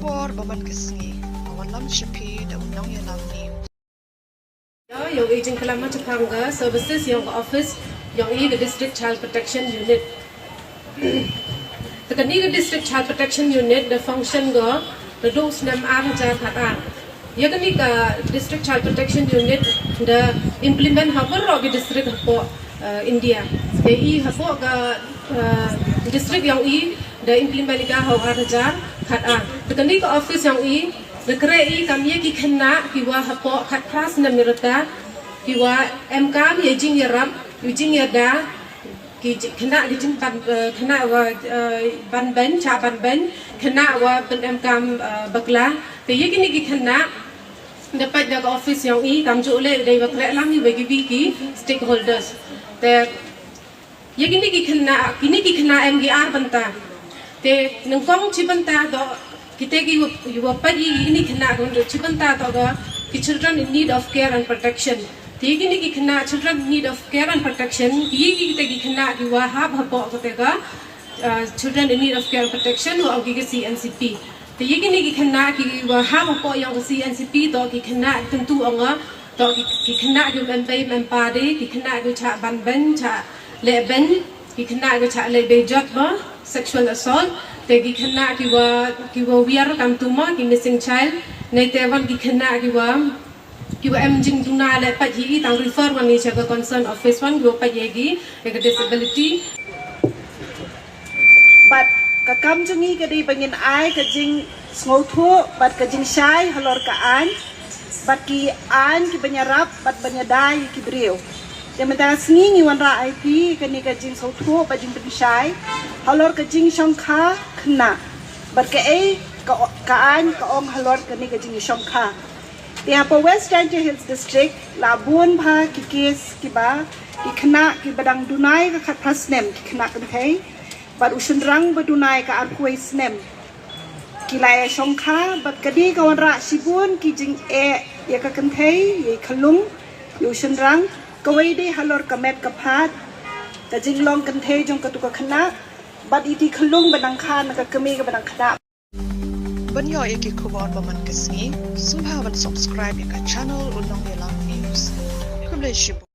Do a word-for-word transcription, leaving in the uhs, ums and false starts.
Por ba man ka sngi, ka wan lam sha phi da u Nongïalam News. Ïa, ïong i jingklam ha shaphang ka services ïong ka office ïong i ka District Child Protection Unit. Te kane ka District Child Protection Unit da function ka naduh u snem ar hajar khat ar. Ïa kane ka District Child Protection Unit da implement ha baroh ki district hapoh, eh, India. Te i hapoh ka, eh, district ïong i da implement ka ha u ar hajar khat ar. Te kane ka office ïong i da khreh i kam ïa ki khynnah kiwa hapoh khatphra snem ïa rta, kiwa em kam ïa i jingïarap, ïa i jingïada, ki ji-, khynnah ki jingban, eh, khynnah wa, eh, ban beiñ, chah ban beiñ, khynnah wa pynemkam, eh, bakla. Te ïa kine ki khynnah da peit da ka office ïong i, kamjooh leh dei wa khreh lang i wa kiwi ki stakeholders. Te ïa kine ki khynnah, kine ki khynnah em ki ar bynta. Te nyngkong chi bynta toh, kita ki wa, wa peit ïa kine ki khynnah, ka chi bynta toh ka ki children in need of care and protection. Te ïa kine ki khynnah children in need of care and protection, ki ïa kite ki khynnah kiwa hap hapoh kata ka, uh, children in need of care and protection, wa ong ki ka C N C P. Te ïa kine ki khynnah kiwa hap hapoh ïong ka C N C P toh ki khynnah kyntu ong nga, toh ki, ki khynnah kiwa em bei em pa de, ki khynnah kiwa chah ban beiñ, chah leh beiñ, ki khynnah kiwa chah leh beiñ jot ba, sexual assault, te ki khynnah kiwa, kiwa wiar kam tumor, ki missing child, ne te wan ki khynnah kiwa, kiwa em jingduna leh peit hi i tang refer wan i sha ka concern office wan kiwa peit ïa ki, ïa ka disability. Bad ka kam jong i ka dei ba ngin ai ka jingsngewthuh bad ka jingshai halor ka aiñ, bad ki aiñ kiban ïarap bad ban ïada ïa ki briew. Te mynta ka sngi ngi wanrah ai phi kane ka jingsngewthuh bad jingpynshai halor ka jingshongkha khynnah, bad kaei ka, ka aiñ ka ong halor kane ka jingshongkha. Te hapoh West Jaintia Hills District la bun bha ki case kiba ki khynnah kiba dang duna ïa ka khatphra snem, ki khynnah kynthei, bad u shynrang ba duna ïa ka arphew snem, ki la ïashongkha, bad ka dei ka wanrah shibun ki jingeh ïa ka kynthei, ïa i khyllung, ïa u shynrang, kawei dei halor ka met ka phad, ka jinglong kynthei jong katu ka khynnah, bad iti i khyllung ba dang kha na ka kmie kaba dang khynnah. Ban ïoh ïa ki khubor ba man ka sngi, sngewbha ban subscribe ïa ka channel U Nongïalam News. Khublei shibun.